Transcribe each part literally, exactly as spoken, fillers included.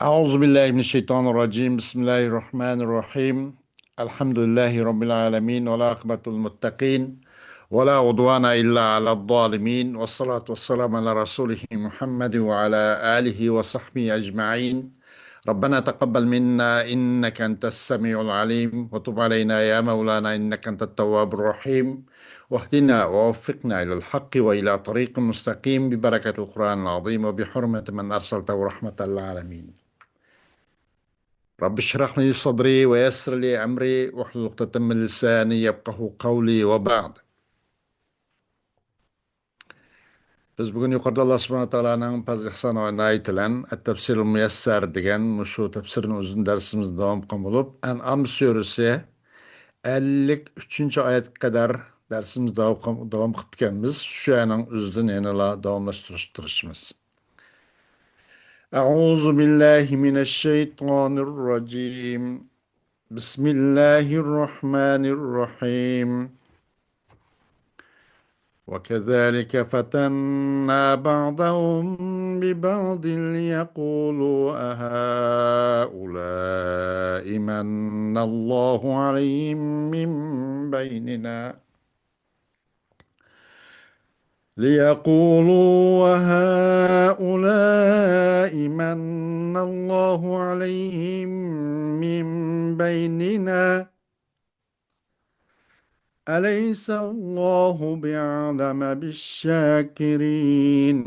أعوذ بالله من الشيطان الرجيم. بسم الله الرحمن الرحيم. الحمد لله رب العالمين، والعاقبة للمتقين، ولا عدوان إلا على الظالمين، والصلاة والسلام على رسوله محمد وعلى آله وصحبه أجمعين. ربنا تقبل منا إنك أنت السميع العليم، وتب علينا يا مولانا إنك أنت التواب الرحيم، واهدنا ووفقنا إلى الحق وإلى طريق مستقيم ببركة القرآن العظيم وبحرمة من أرسلته رحمة للعالمين. رب اشرح لي صدري ويسر لي أمري واحلل عقدة من لساني يفقهوا قولي وبعد. بىز بۈگۈن يۇقىرىدا ئاللا سۇبھانەھۇ ۋە تائالانىڭ پەزلى ئىھسانى ۋە ئىنايىتى بىلەن ئەت-تەپسىرۇل مۇيەسسەر دېگەن مۇشۇ تەپسىرنىڭ ئۆزىنى دەرسىمىزنى داۋام قىلغان بولۇپ، ئەنئام سۈرىسى ئەللىك ئۈچىنچى ئايەتكە قەدەر دەرسىمىزنى داۋام قىل-، داۋام قىلىپتىكەنمىز. شۇ ئايەتنىڭ ئۆزىدىن يەنىلا داۋاملاشتۇرۇشقا تىرىشىمىز. أعوذ بالله من الشيطان الرجيم. بسم الله الرحمن الرحيم. وكذلك فتنا بعضهم ببعض ليقولوا أهؤلاء من الله عليهم من بيننا، ليقولوا أهؤلاء من الله عليهم من بيننا، أليس الله بأعلم بالشاكرين.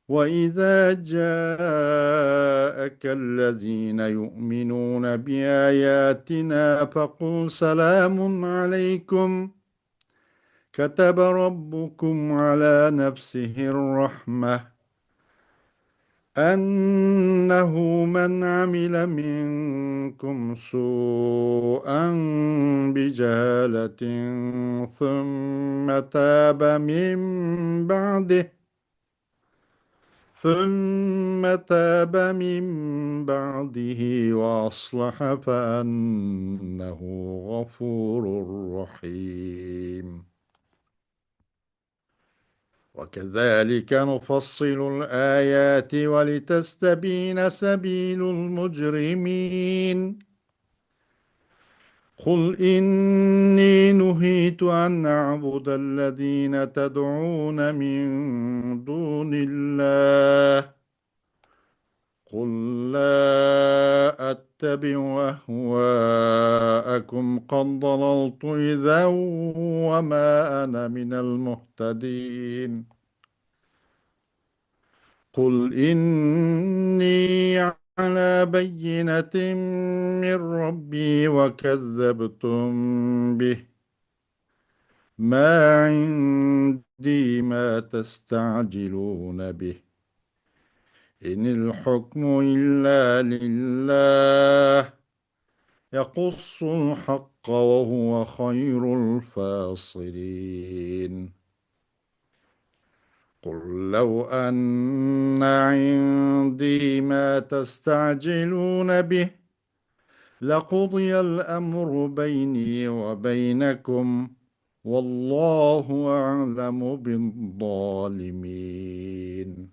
وإذا جاءك الذين يؤمنون بآياتنا فقل سلام عليكم، كتب ربكم على نفسه الرحمة، أنه من عمل منكم سوءا بجهالة ثم تاب من بعده، ثم تاب من بعده وأصلح فأنه غفور رحيم. وكذلك نفصل الآيات ولتستبين سبيل المجرمين. قل إني نهيت أن أعبد الذين تدعون من دون الله، قل لا أتبع أهواءكم قد ضللت إذا وما أنا من المهتدين. قل إني على بينة من ربي وكذبتم به، ما عندي ما تستعجلون به، إن الحكم إلا لله، يقص الحق وهو خير الفاصلين. قل لو أن عندي ما تستعجلون به، لقضي الأمر بيني وبينكم، والله أعلم بالظالمين.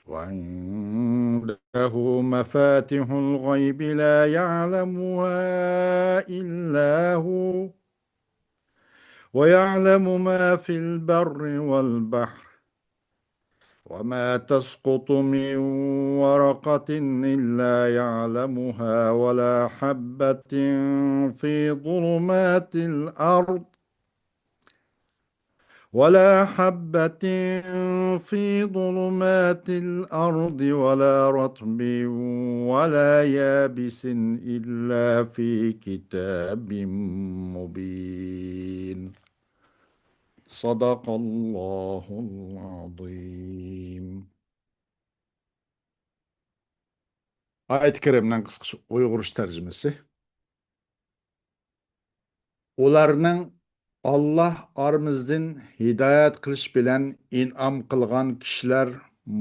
وعنده مفاتح الغيب لا يعلمها إلا هو، ويعلم ما في البر والبحر، وما تسقط من ورقة إلا يعلمها، ولا حبة في ظلمات الأرض، ولا حبة في ظلمات الأرض، ولا رطب ولا يابس إلا في كتاب مبين. صدق الله العظيم. ئايەت كەرىمنىڭ قىسقىچە ئۇيغۇرچە تەرجىمىسى. ئۇلارنىڭ ئاللاھ ئارىمىزدىن ھىدايەت قىلىش بىلەن ئىنئام قىلغان كىشىلەر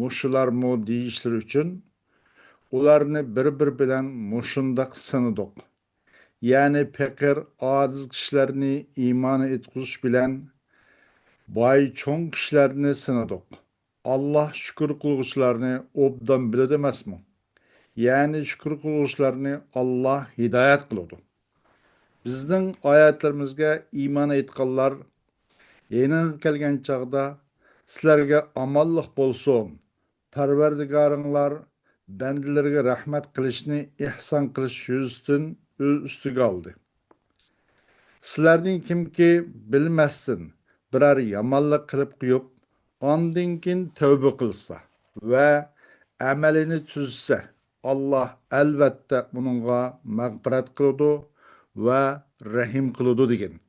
مۇشۇلارمۇ دېيىشلىرى ئۈچۈن، ئۇلارنى بىر-بىرى بىلەن مۇشۇنداق سىنىدۇق. يەنى پېقىر، ئاجىز كىشىلەرنى ئىمانغا ئېيتقۇزۇش بىلەن باي، چوڭ كىشىلەرنى سىنىدۇق. ئاللاھ شۈكۈر قىلغۇچىلارنى ئوبدان بىلىدۇ ئەمەسمۇ؟ يەنى شۈكۈر قىلغۇچىلارنى ئاللاھ ھىدايەت قىلىدۇ. بىزنىڭ ئايەتلىرىمىزگە ئىمان ئېيتقانلار يېنىڭغا كەلگەن چاغدا، سىلەرگە ئامانلىق بولسۇن، پەرۋەردىگارىڭلار بەندىلىرىگە رەھمەت قىلىشنى ئېھسان قىلىش يۈزىسىدىن ئۆز ئۈستىگە ئالدى. سىلەردىن كىمكى بىلمەستىن بىرەر يامانلىق قىلىپ قويۇپ، ئاندىن كېيىن تەۋبە قىلسا ۋە ئەمەلىنى تۈزسە، ئاللاھ ئەلۋەتتە ئۇنىڭغا مەغپىرەت قىلىدۇ ۋە رەھىم قىلىدۇ، دېگەن.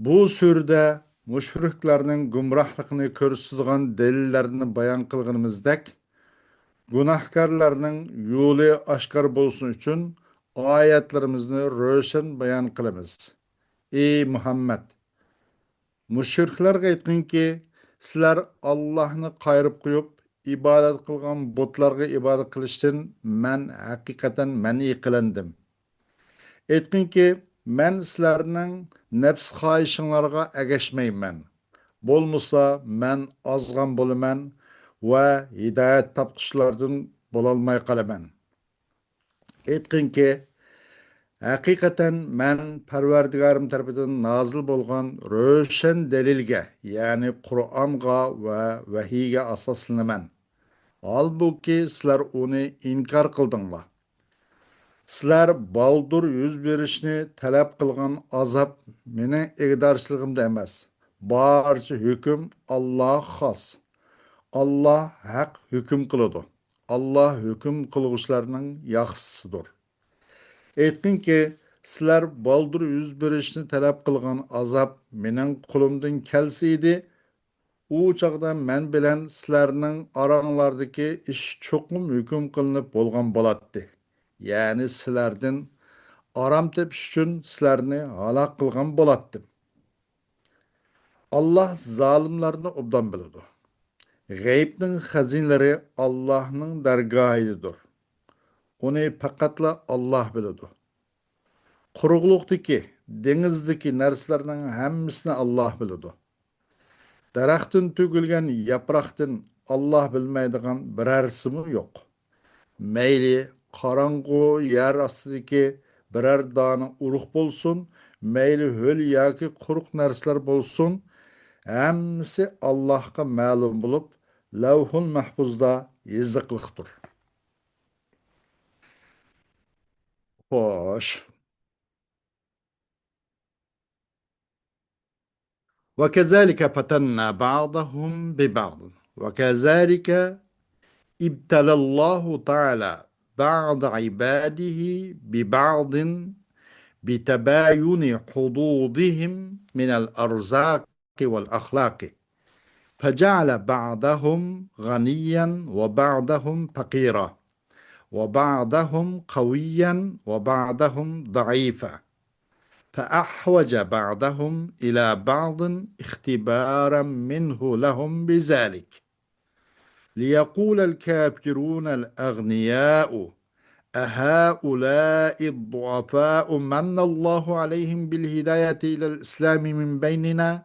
بۇ سۈرىدە مۇشرىكلارنىڭ گۇمراھلىقىنى كۆرسىتىدىغان دەلىللەرنى بايان قىلغىنىمىزدەك، گۇناھكارلارنىڭ يولى ئاشكارا بولسۇن ئۈچۈن ئايەتلىرىمىزنى روشەن بايان قىلىمىز. ئى مۇھەممەد! مۇشرىكلارغا ئېيتقىنكى، سىلەر ئاللاھنى قايرىپ قويۇپ، ئىبادەت قىلغان بۇتلارغا ئىبادەت قىلىشتىن مەن ھەقىقەتەن مەنئى قىلىندىم. ئېيتقىنكى، مەن سىلەرنىڭ نەپس خاھىشىڭلارغا ئەگەشمەيمەن. بولمىسا، مەن ئازغان بولىمەن ۋە ھىدايەت تاپقۇچىلاردىن بولالماي قالىمەن. ئېيتقىنكى، ھەقىقەتەن مەن پەرۋەردىگارىم تەرىپىدىن نازىل بولغان روشەن دەلىلگە، يەنى قۇرئانغا ۋە ۋەھىيگە ئاساسلىنىمەن. ھالبۇكى، سىلەر ئۇنى ئىنكار قىلدىڭلار. سىلەر بالدۇر يۈز بېرىشنى تەلەپ قىلغان ئازاب مېنىڭ ئىگىدارچىلىقىمدا ئەمەس. بارچە ھۆكۈم ئاللاغا خاس. ئاللا ھەق ھۆكۈم قىلىدۇ. ئاللا ھۆكۈم قىلغۇچىلارنىڭ ياخشىسىدۇر. ئېيتقىنكى، سىلەر بالدۇر يۈز بېرىشنى تەلەپ قىلغان ئازاب مېنىڭ قولۇمدىن كەلسە ئىدى، ئۇ چاغدا مەن بىلەن سىلەرنىڭ ئاراڭلاردىكى ئىش چوقۇم ھۆكۈم قىلىنىپ بولغان بولاتتى. يەنى سىلەردىن ئارام تېپىش ئۈچۈن سىلەرنى ھالاك قىلغان بولاتتىم. ئاللا زالىملارنى ئوبدان بىلىدۇ. غەيىبنىڭ خەزىنىلىرى ئاللانىڭ دەرگاھىدىدۇر. ئۇنى پەقەتلا ئاللا بىلىدۇ. قۇرۇقلۇقتىكى، دېڭىزدىكى نەرسىلەرنىڭ ھەممىسىنى ئاللا بىلىدۇ. دەرەختىن تۆكۈلگەن ياپراقتىن ئاللا بىلمەيدىغان بىرەرسىمۇ يوق. مەيلى قاراڭغۇ يەر ئاستىدىكى بىرەر دانە ئۇرۇق بولسۇن، مەيلى ھۆل ياكى قۇرۇق نەرسىلەر بولسۇن، ھەممىسى ئاللاغا مەلۇم بولۇپ، لەۋھۇل مەھپۇزدا يېزىقلىقتۇر. خوش. وكذلك فتنا بعضهم ببعض، وكذلك ابتلى الله تعالى بعض عباده ببعض بتباين حظوظهم من الأرزاق والأخلاق، فجعل بعضهم غنيا وبعضهم فقيرا، وبعضهم قويا وبعضهم ضعيفا، فأحوج بعضهم إلى بعض اختبارا منه لهم بذلك، ليقول الكافرون الأغنياء أهؤلاء الضعفاء من الله عليهم بالهداية إلى الإسلام من بيننا؟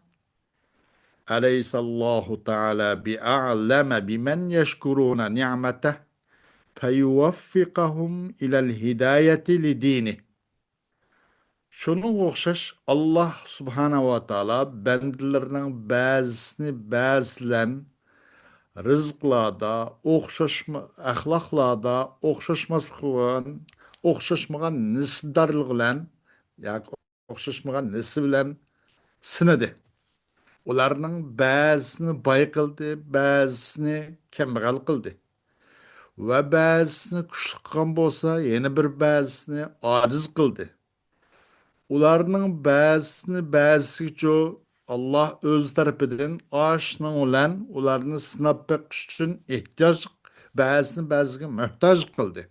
أليس الله تعالى بأعلم بمن يشكرون نعمته فيوفقهم إلى الهداية لدينه؟ شۇنىڭغا ئوخشاش، ئاللا سۇبھانەھۇ ۋە تائالا بەندىلىرىنىڭ بەزىسىنى بەزىسى بىلەن رىزىقلاردا ئوخشاشما-، ئەخلاقلاردا ئوخشاشماسلىقى بىلەن، ئوخشاشمىغان نېسىپدارلىقى بىلەن ياكى ئوخشاشمىغان نېسى بىلەن سىنىدى. ئۇلارنىڭ بەزىسىنى باي قىلدى، بەزىسىنى كەمبەغەل قىلدى. ۋە بەزىسىنى كۈچلۈك قىلغان بولسا، يەنە بىر بەزىسىنى ئاجىز قىلدى. ئۇلارنىڭ بەزىسىنى بەزىسىگىچۇ ئاللا ئۆز تەرىپىدىن ئاشۇنىڭ بىلەن ئۇلارنى سىناپ بېقىش ئۈچۈن ئېھتىياج، بەزىسىنى بەزىسىگە موھتاج قىلدى.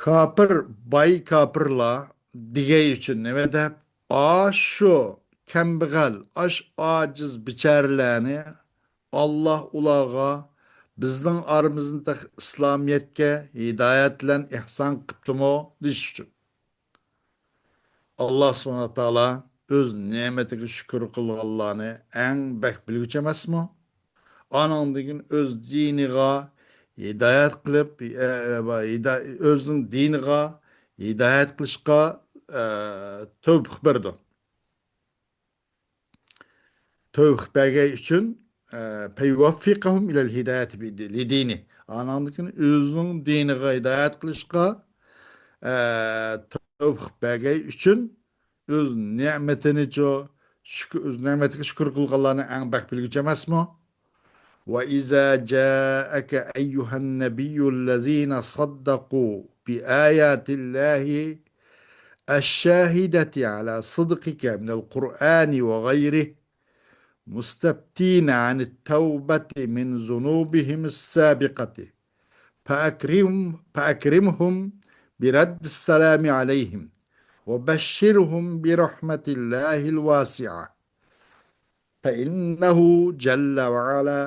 كاپىر، باي كاپىرلار دېگەي ئۈچۈن نېمە دەپ، ئاشۇ كەمبەغەل، ئاش ئاجىز بىچارىلەرنى ئاللا ئۇلارغا بىزنىڭ ئارىمىزنى تېخى ئىسلامىيەتكە ھىدايەت بىلەن ئېھسان قىپتىمۇ دېيىش ئۈچۈن. ئاللا سۇبھانەھۇ ۋە تائالا ئۆز نېمىتىگە شۈكۈر قىلغانلارنى ئەڭ بەك بىلگۈچى ئەمەسمۇ؟ ئانىڭدىن كېيىن ئۆز دىنىغا ھىدايەت قىلىپ، ئە، ئە، ھىدا-، ئۆزىنىڭ دىنىغا ھىدايەت قىلىشقا، ئە، تەۋپىق بەردى. تەۋپىق بەرگەن ئۈچۈن، ئە، فيوفقهم إلى الهداية لدينه. ئانىڭدىن كېيىن ئۆزىنىڭ دىنىغا ھىدايەت قىلىشقا، ئە، تەۋپىق بەرگەن ئۈچۈن ئۆز نېمىتىنىچۇ، شۈكۈر، ئۆز نېمىتىگە شۈكۈر قىلغانلارنى ئەڭ بەك بىلگۈچى ئەمەسمۇ؟ وإذا جاءك أيها النبي الذين صدقوا بآيات الله الشاهدة على صدقك من القرآن وغيره مستفتين عن التوبة من ذنوبهم السابقة فأكرم، فأكرمهم برد السلام عليهم وبشرهم برحمة الله الواسعة. فإنه جل وعلا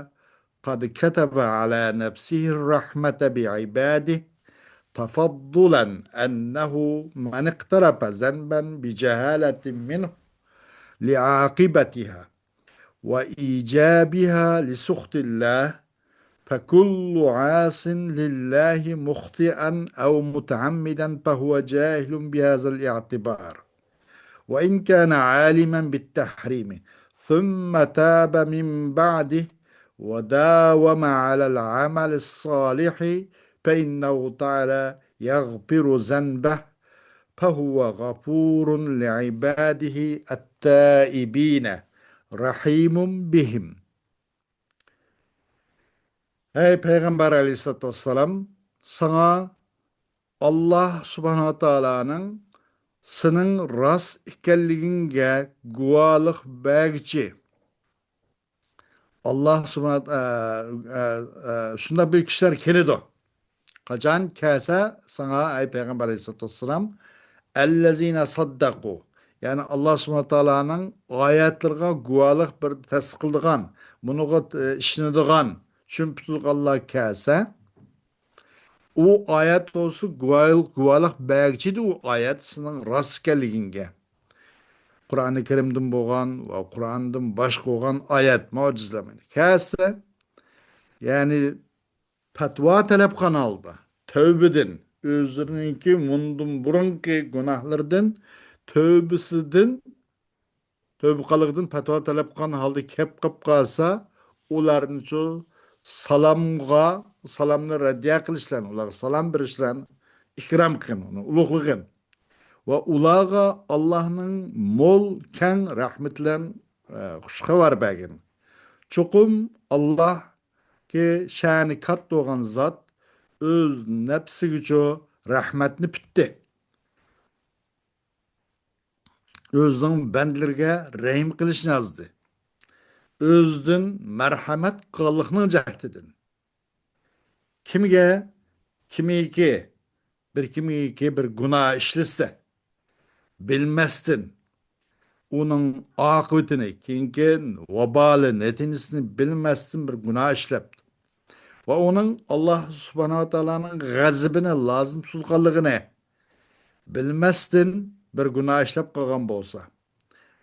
قد كتب على نفسه الرحمة بعباده تفضلا أنه من اقترف ذنبا بجهالة منه لعاقبتها وإيجابها لسخط الله، فكل عاص لله مخطئا أو متعمدا فهو جاهل بهذا الاعتبار، وإن كان عالما بالتحريم ثم تاب من بعده وداوم على العمل الصالح فإنه تعالى يغفر ذنبه فهو غفور لعباده التائبين رحيم بهم. ئەي پەيغەمبەر ئەلەيھىسسالاتۇ ۋەسسالام، ساڭا ئاللاھ سۇبھانەھۇ ۋە تائالانىڭ سېنىڭ راست ئىكەنلىكىڭگە گۇۋاھلىق بەرگۈچى ئاللاھ سۇبھانەھۇ، ئە، ئە، ئە، شۇنداق بىر كىشىلەر كېلىدۇ. قاچان كەلسە ساڭا، ئەي پەيغەمبەر ئەلەيھىسسالاتۇ ۋەسسالام، ئەللەزىنە سەددەقۇ، يەنى ئاللاھ سۇبھانەھۇ ۋە تائالانىڭ ئايەتلىرىگە گۇۋاھلىق بېرىپ تەستىقلىدىغان، بۇنىڭغا، ئە، ئىشىنىدىغان، چۈشىنىپ تۇرغانلار كەلسە، ئۇ ئايەت بولسا گۇۋاھلىق، گۇۋاھلىق بەرگۈچىدۇ ئۇ ئايەت سېنىڭ راست ئىكەنلىكىڭگە. قۇرئانى كەرىمدىن بولغان ۋە قۇرئاندىن باشقا بولغان ئايەت، مۆجىزىلەر كەلسە، يەنى پەتىۋا تەلەپ قىلغان ھالدا، تەۋبىدىن، ئۆزلىرىنىڭكى مۇندىن بۇرۇنقى گۇناھلىرىدىن تەۋبىسىدىن، تەۋبە قىلغىنىدىن پەتىۋا تەلەپ قىلغان ھالدا كەپ قاپ قالسا، ئۇلارنىچۇ سالامغا، سالامنى رەددىيە قىلىشلارنى، ئۇلارغا سالام بېرىشلارنى ئىكرام قىلغىن، ئۇنى ئۇلۇغلىغىن. ۋە ئۇلارغا ئاللاھنىڭ مول، كەڭ رەھمىتى بىلەن، ئە، خۇش خەۋەر بەرگىن. چوقۇم ئاللاھ كى شەنى كاتتا بولغان زات ئۆز نەپسىگىچۇ رەھمەتنى پۈتتى. ئۆزىنىڭ بەندىلىرىگە رەھىم قىلىشنى يازدى. ئۆزىدىن مەرھەمەت قىلغانلىقنىڭ جەھىتىدىن. كىمگە، كىمكى، بىر كىمكى بىر گۇناھ ئىشلىسە، بىلمەستىن، ئۇنىڭ ئاقىۋىتىنى، كېيىنكى ۋابالى، نەتىجىسىنى بىلمەستىن بىر گۇناھ ئىشلەپتۇ. ۋە ئۇنىڭ ئاللاھ سۇبھانەھۇ ۋە تائالانىڭ غەزىپىنى لازىم تۇتقانلىقىنى بىلمەستىن بىر گۇناھ ئىشلەپ قالغان بولسا،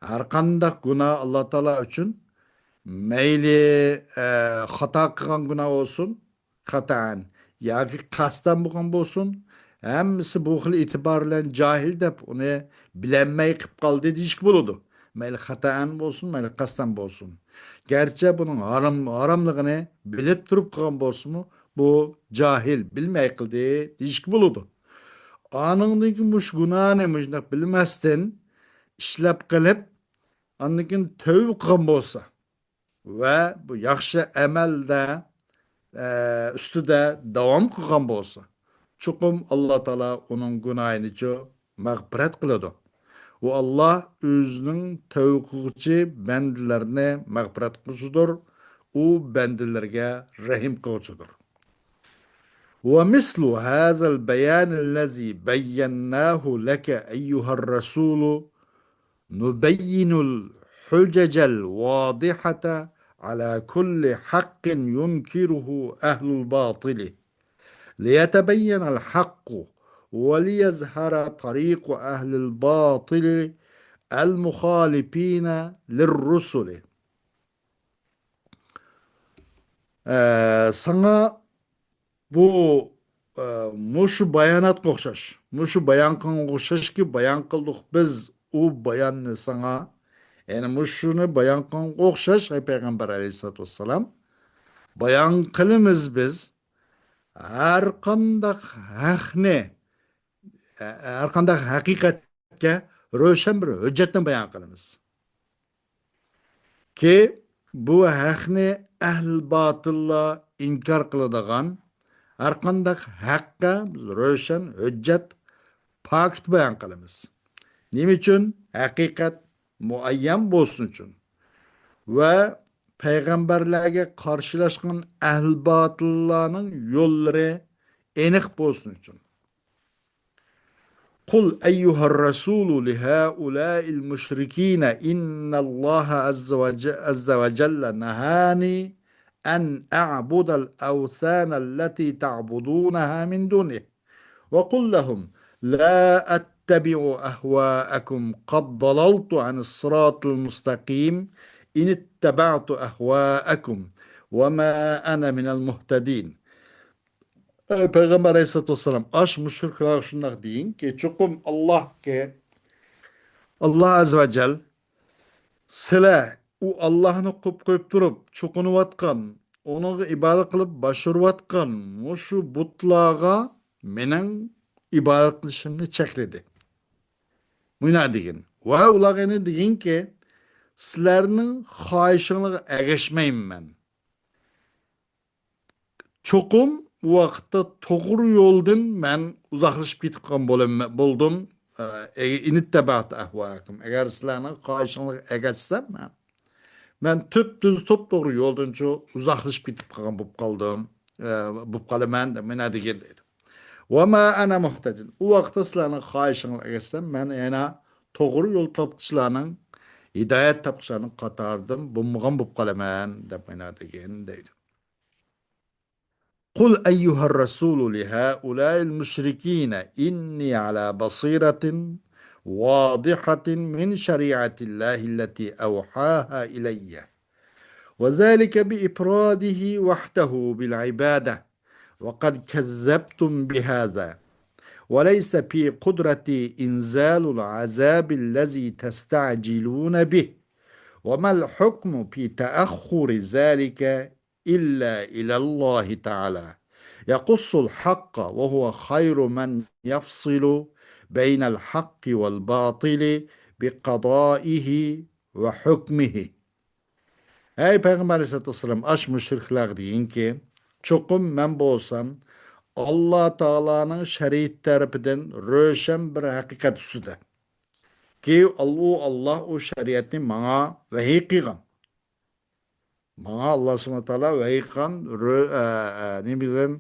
ھەرقانداق گۇناھ ئاللاھ تائالا ئۈچۈن، مەيلى، ئە، خاتا قىلغان گۇناھ بولسۇن، خاتائەن ياكى قەستەن بولغان بولسۇن، ھەممىسى بۇ خىل ئېتىبار بىلەن جاھىل دەپ، ئۇنى بىلەلمەي قىلىپ قالدى دېيىشكە بولىدۇ. مەيلى خاتائەن بولسۇن، مەيلى قەستەن بولسۇن. گەرچە بۇنىڭ ھارام، ھاراملىقىنى بىلىپ تۇرۇپ قىلغان بولسىمۇ، بۇ جاھىل، بىلمەي قىلدى دېيىشكە بولىدۇ. ئانىڭدىن كېيىن مۇشۇ گۇناھنى مۇشۇنداق بىلمەستىن ئىشلەپ قېلىپ، ئاندىن كېيىن تەۋبە قىلغان بولسا، ۋە بۇ ياخشى ئەمەلدە، ئە، ئۈستىدە داۋام قىلغان بولسا، چوقۇم ئاللا تائالا ئۇنىڭ گۇناھىنىچۇ مەغپىرەت قىلىدۇ. ئۇ ئاللا ئۆزىنىڭ تەۋبە قىلغۇچى بەندىلەرنى مەغپىرەت قىلغۇچىدۇر، ئۇ بەندىلەرگە رەھىم قىلغۇچىدۇر. ومثل هذا البيان الذي بيناه لك أيها الرسول نبين الحجج الواضحة على كل حق ينكره أهل الباطل، ليتبين الحق وليظهر طريق أهل الباطل المخالفين للرسل. ئە، ساڭا بۇ، ئە، مۇشۇ باياناتقا ئوخشاش، مۇشۇ بايان قىلغانغا ئوخشاشكى، بايان قىلدۇق بىز ئۇ باياننى ساڭا. يەنى مۇشۇنى بايان قىلغانغا ئوخشاش، ئەي پەيغەمبەر ئەلەيھىسسالاتۇ ۋەسسالام، بايان قىلىمىز بىز ھەر قانداق ھەقنى، ھەر قانداق ھەقىقەتكە روشەن بىر ھۆججەتنى بايان قىلىمىز. كى، بۇ ھەقنى ئەھلى باتىللار ئىنكار قىلىدىغان ھەر قانداق ھەققە بىز روشەن ھۆججەت، پاكىت بايان قىلىمىز. نېمە ئۈچۈن؟ ھەقىقەت مۇئەييەن بولسۇن ئۈچۈن ۋە پەيغەمبەرلەرگە قارشىلاشقان ئەھلى باتىللارنىڭ يوللىرى ئېنىق بولسۇن ئۈچۈن. قل أيها الرسول لهؤلاء المشركين إن الله عز وج-، عز وجل نهاني أن أعبد الأوثان التي تعبدونها من دونه. وقل لهم لا أتبع أهواءكم قد ضللت عن الصراط المستقيم إن اتبعت أهواءكم وما أنا من المهتدين. ئەي پەيغەمبەر ئەلەيھىسسالاتۇ ۋەسسالام، ئاش مۇشرىكلارغا شۇنداق دېيىڭكى، چوقۇم ئاللاھكە، ئاللاھ ئەززە ۋە جەل، سىلەر ئۇ ئاللاھنى قويۇپ قويۇپ تۇرۇپ، چوقۇنۇۋاتقان، ئۇنىڭغا ئىبادەت قىلىپ باشۇرۇۋاتقان مۇشۇ بۇتلارغا مېنىڭ ئىبادەت قىلىشىمنى چەكلىدى. مۇنا دېگىن. ۋە ئۇلارغا يەنە دېگىنكى، سىلەرنىڭ خاھىشىڭلارغا ئەگەشمەيمەن مەن. چوقۇم ئۇ ۋاقىتتا توغرا يولدىن مەن ئۇزاقلىشىپ كېتىپ قالغان بولۇم-، بولدۇم. ئە، إن اتبعت أهواءكم. ئەگەر سىلەرنىڭ خاھىشىڭلارغا ئەگەشسەم مەن، مەن تۈپتۈز توپتوغرا يولدىنچۇ ئۇزاقلىشىپ كېتىپ قالغان بولۇپ قالدىم، ئە، بولۇپ قالىمەن دەپ مانا دېگەن دەيدۇ. وما أنا مهتد. ئۇ ۋاقىتتا سىلەرنىڭ خاھىشىڭلارغا ئەگەشسەم، مەن يەنە توغرا يول تاپقۇچىلارنىڭ، ھىدايەت تاپقۇچىلارنىڭ قاتارىدىن بولمىغان بولۇپ قالىمەن دەپ مانا دېگەن دەيدۇ. قل أيها الرسول لهؤلاء المشركين إني على بصيرة واضحة من شريعة الله التي أوحاها إلي، وذلك بإفراده وحده بالعبادة، وقد كذبتم بهذا، وليس في قدرتي إنزال العذاب الذي تستعجلون به، وما الحكم في تأخر ذلك إلا إلى الله تعالى يقص الحق وهو خير من يفصل بين الحق والباطل بقضائه وحكمه. ئەي پەيغەمبەر ئەلەيھىسسالاتۇ ۋەسسالام، ئاش مۇشرىكلارغا دېگىنكى، چوقۇم مەن بولسام ئاللا تائالانىڭ شەرىئىتى تەرىپىدىن روشەن بىر ھەقىقەت ئۈستىدە. كى ئۇ ئاللا ئۇ شەرىئەتنى ماڭا ۋەھىي قىلغان. ماڭا ئاللا سۇبھانەھۇ ۋە تائالا ۋەھىي قىلغان رۆ-، ئە، ئە، نېمە دېگەن،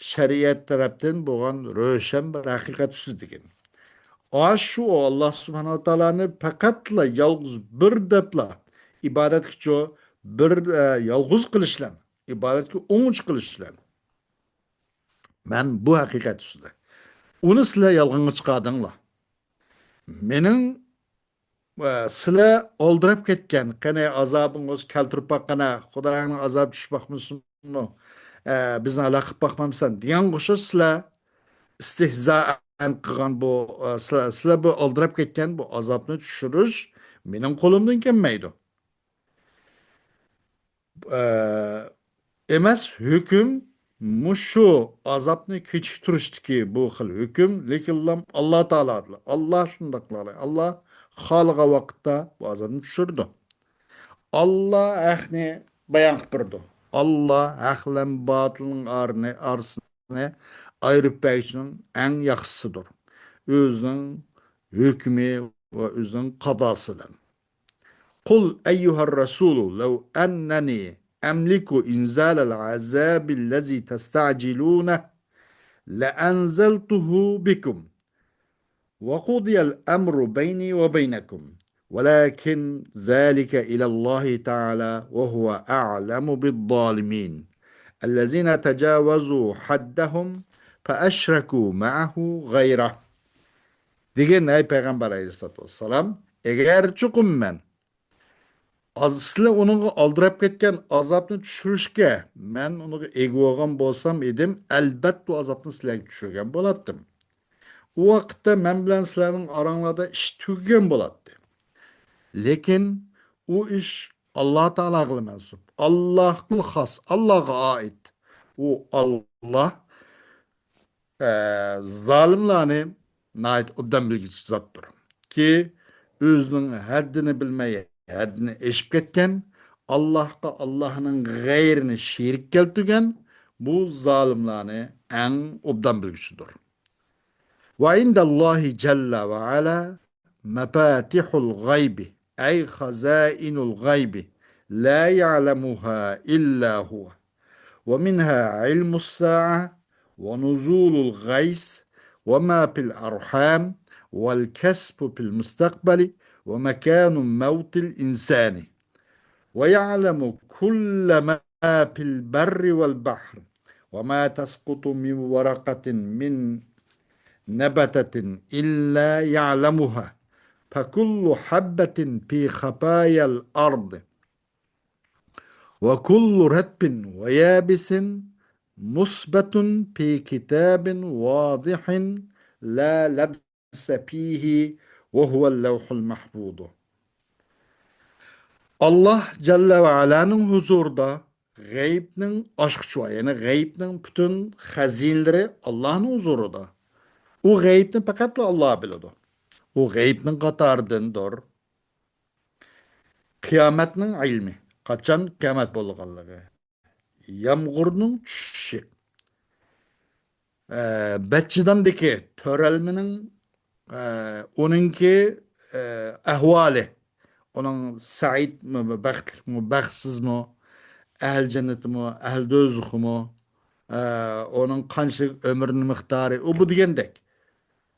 شەرىئەت تەرەپتىن بولغان روشەن بىر ھەقىقەت ئۈستىدە دېگەن. ئاشۇ ئاللا سۇبھانەھۇ ۋە تائالانى پەقەتلا يالغۇز بىر دەپلا ئىبادەتكىچۇ بىر، ئە، يالغۇز قىلىشلان، ئىبادەتكە ئوڭچە قىلىشلان. مەن بۇ ھەقىقەت ئۈستىدە. ئۇنى سىلەر يالغانغا چىقاردىڭلار. مېنىڭ ۋە سىلەر ئالدىراپ كەتكەن، قېنى ئازابىڭىز كەلتۈرۈپ باققىنا، خۇدايىڭنىڭ ئازابى چۈشۈپ باقمىسۇنمۇ؟ ئە، بىزنى ھالاك قىلىپ باقمامسەن؟ دېگەنگە ئوخشاش سىلەر ئىستىھزائەن قىلغان بۇ، ئە، سىلەر، سىلەر بۇ ئالدىراپ كەتكەن بۇ ئازابنى چۈشۈرۈش مېنىڭ قولۇمدىن كەلمەيدۇ. ئە، ئەمەس، ھۆكۈم مۇشۇ ئازابنى كېچىكتۈرۈشتىكى بۇ خىل ھۆكۈم، لېكىنلا ئاللا تائالادىلا. ئاللا شۇنداقلا، ئاللا خالىغان ۋاقىتتا بۇ ئازابنى چۈشۈرىدۇ. ئاللا ھەقنى بايان قىلىپ بېرىدۇ. ئاللا ھەق بىلەن باتىلنىڭ ئارىنى، ئارىسىنى ئايرىپ بەرگۈچىنىڭ ئەڭ ياخشىسىدۇر. ئۆزىنىڭ ھۆكمى ۋە ئۆزىنىڭ قازاسى بىلەن. قل أيها الرسول لو أنني أملك إنزال العذاب الذي تستعجلونه لأنزلته بكم وقضي الأمر بيني وبينكم ولكن ذلك إلى الله تعالى وهو أعلم بالظالمين الذين تجاوزوا حدهم فأشركوا معه غيره. دېگىن، ئەي پەيغەمبەر ئەلەيھىسسالاتۇ ۋەسسالام، ئەگەر چوقۇم مەن ئاز-، سىلەر ئۇنىڭغا ئالدىراپ كەتكەن ئازابنى چۈشۈرۈشكە مەن ئۇنىڭغا ئىگە بولغان بولسام ئىدىم، ئەلبەتتە ئۇ ئازابنى سىلەرگە چۈشۈرگەن بولاتتىم. ئۇ ۋاقىتتا مەن بىلەن سىلەرنىڭ ئاراڭلاردا ئىش تۈگىگەن بولاتتى. لېكىن ئۇ ئىش ئاللا تائالاغىلا مەنسۇپ. ئاللاغىلا خاس، ئاللاغا ئائىت. ئۇ ئاللا ئە، زالىملارنى ناھايىتى ئوبدان بىلگۈچى زاتتۇر. كى، ئۆزىنىڭ ھەددىنى بىلمەي، ھەددىنى ئېشىپ كەتكەن، ئاللاھقا ئاللاھنىڭ غەيرىنى شېرىك كەلتۈرگەن بۇ زالىملارنى ئەڭ ئوبدان بىلگۈچىدۇر. وعند الله جل وعلا مفاتح الغيب، أي خزائن الغيب، لا يعلمها إلا هو، ومنها علم الساعة، ونزول الغيث، وما في الأرحام، والكسب في المستقبل، ومكان موت الإنسان، ويعلم كل ما في البر والبحر، وما تسقط من ورقة من نبتة إلا يعلمها، فكل حبة في خفايا الأرض، وكل رطب ويابس مثبت في كتاب واضح لا لبس فيه وهو اللوح المحفوظ. ئاللا جەللە ۋە ئەلانىڭ ھۇزۇرىدا غەيىبنىڭ ئاچقۇچى بار، يەنى غەيىبنىڭ پۈتۈن خەزىنىلىرى ئاللانىڭ ھۇزۇرىدا. ئۇ غەيىبنى پەقەتلا ئاللا بىلىدۇ. ئۇ غەيىبنىڭ قاتارىدىندۇر. قىيامەتنىڭ ئىلمى، قاچان قىيامەت بولىدىغانلىقى، يامغۇرنىڭ چۈشۈشى، ئە، بەتچىداندىكى تۆرەلمىنىڭ، ئە، ئۇنىڭكى، ئە، ئەھۋالى، ئۇنىڭ سەئىدمۇ، بەختلىكمۇ، بەختسىزمۇ، ئەھلى جەننىتىمۇ، ئەھلى دوزىخىمۇ، ئە، ئۇنىڭ قانچىلىك ئۆمرىنىڭ مىقدارى، ئۇ بۇ دېگەندەك.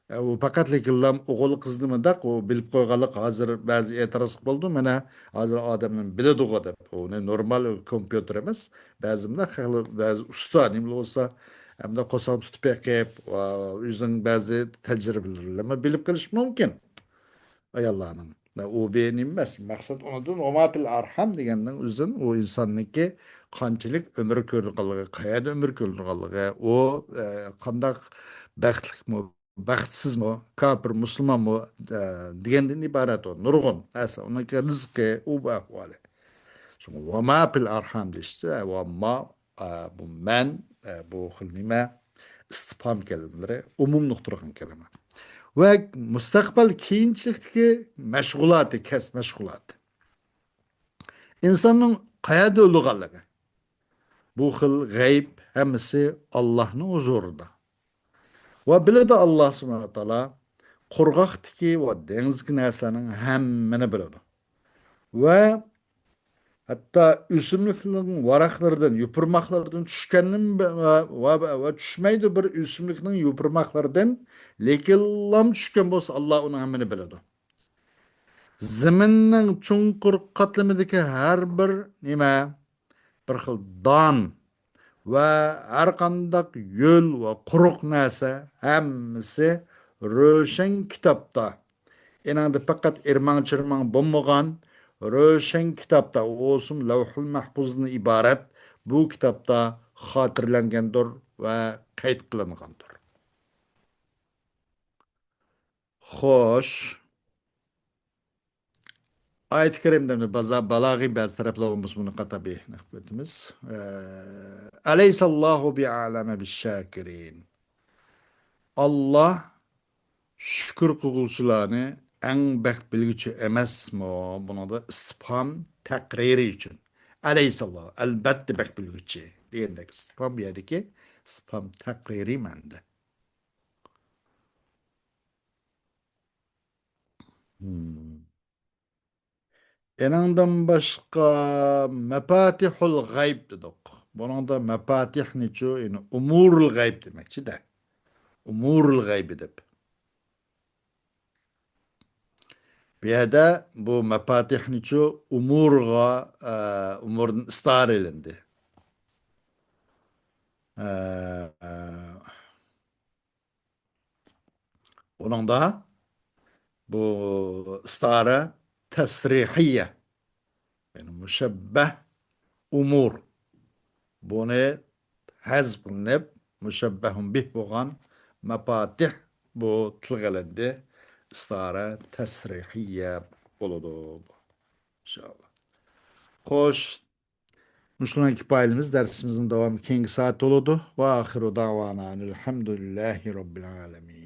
ئە، ئۇ پەقەتلىكىنلا ئوغۇل قىزنى مۇنداق، ئۇ بىلىپ قويغانلىق، ھازىر بەزى ئېتىراز بولىدۇ، مانا، ھازىر ئادەمنىڭ بىلىدىغۇ دەپ. ئۇنى نورمال كومپيۇتېر ئەمەس، بەزى مۇنداق خەقلەر، بەزى ئۇستا، نېمىلا بولسا، ئەمدى قورساقنى تۇتۇپ بېقىپ، ۋە ئۆزىنىڭ بەزى تەجرىبىلىرىنى بىلىپ قېلىش مۇمكىن. ئاياللارنىڭ. ئۇ بىر نېمە ئەمەس. مەقسەت ئۇنىڭدىن ۋەما پىل ئەرھام دېگەننىڭ ئۆزىدىن ئۇ ئىنساننىڭكى قانچىلىك ئۆمۈر كۆرىدىغانلىقى، قەيەردە ئۆمۈر كۆرىدىغانلىقى، ئۇ، ئە، قانداق بەختلىكمۇ، بەختسىزمۇ، كاپىر، مۇسۇلمانمۇ، ئە، دېگەندىن ئىبارەت ئۇ. نۇرغۇن نەرسە. ئۇنىڭكى رىزقى، ئۇ بۇ ئەھۋالى. شۇڭا ۋەما پىل ئەرھام دېيىشتى. ۋەما، ئە، بۇ مەن، ئە، بۇ خىل نېمە؟ ئىستىپھام كەلىمىلىرى، ئومۇملۇق تۇرغان كەلىمە. ۋە مۇستەقبەل، كېيىنچىلىكتىكى مەشغۇلاتى، كەسىپ مەشغۇلاتى. ئىنساننىڭ قەيەردە ئۆلىدىغانلىقى. بۇ خىل غەيىب ھەممىسى ئاللاھنىڭ ھۇزۇرىدا. ۋە بىلىدۇ ئاللاھ سۇبھانەھۇ ۋە تائالا قۇرغاقتىكى ۋە دېڭىزدىكى نەرسىلەرنىڭ ھەممىنى بىلىدۇ. ۋە ھەتتا ئۆسۈملۈكنىڭ ۋاراقلىرىدىن، يوپۇرماقلىرىدىن چۈشكەننى ۋە، ۋە، ۋە چۈشمەيدۇ بىر ئۆسۈملۈكنىڭ يوپۇرماقلىرىدىن، لېكىنلا چۈشكەن بولسا، ئاللاھ ئۇنىڭ ھەممىنى بىلىدۇ. زېمىننىڭ چوڭقۇر قاتلىمىدىكى ھەر بىر نېمە، بىر خىل دان ۋە ھەر قانداق ھۆل ۋە قۇرۇق نەرسە ھەممىسى روشەن كىتابتا. ئېنىڭدا پەقەت ئىرماڭ-چىرماڭ بولمىغان روشەن كىتابتا، ئۇ بولسىمۇ لەۋھۇل مەھپۇزدىن ئىبارەت بۇ كىتابتا خاتىرىلەنگەندۇر ۋە قەيت قىلىنغاندۇر. خوش. ئايەت كەرىمدە بازا-، بالاغىي بەزى تەرەپلەر بولمىسا، بۇنى قاتاردا بىر نەق ئۆتىمىز. ئە، ئەلەيسەللاھۇ بىئەلەمە بىششاكىرىن. ئاللاھ شۈكۈر قىلغۇچىلارنى ئەڭ بەك بىلگۈچى ئەمەسمۇ؟ بۇنىڭدا ئىستىپھام تەقرىرى ئۈچۈن. ئەلەيسەللاھ، ئەلبەتتە بەك بىلگۈچى دېگەندەك ئىستىپھام، بۇ يەردىكى ئىستىپھام تەقرىرى مەنىدە. مم. ئېنىڭدىن باشقا مەپاتىھۇل غەيب دېدۇق. بۇنىڭدا مەپاتىھنىچۇ، يەنى ئۇمۇرۇل غەيب دېمەكچىدە. ئۇمۇرۇل غەيبى دەپ. بۇ يەردە بۇ مەپاتىھنىچۇ ئۇمۇرغا، ئە، ئۇمۇردىن ئىستىئارە ئېلىندى. ئە، ئە، ئۇنىڭدا بۇ ئىستىئارە تەسرىھىيە، يەنى مۇشەببەھ ئۇمۇر. بۇنى ھەزپ قىلىنىپ، مۇشەببەھۇن بىھ بولغان مەپاتىھ بۇ تىلغا ئېلىندى. ئىستىئارە تەسرىھىيە بولىدۇ بۇ. ئىنشائاللا. خوش، مۇشۇنىڭ كىپايىلىمىز. دەرسىمىزنىڭ داۋامى كېيىنكى سائەتتە بولىدۇ. ۋە ئاخىرۇ دەۋانا ئەنىل ھەمدۇلىللاھى رەببىل ئالەمىن.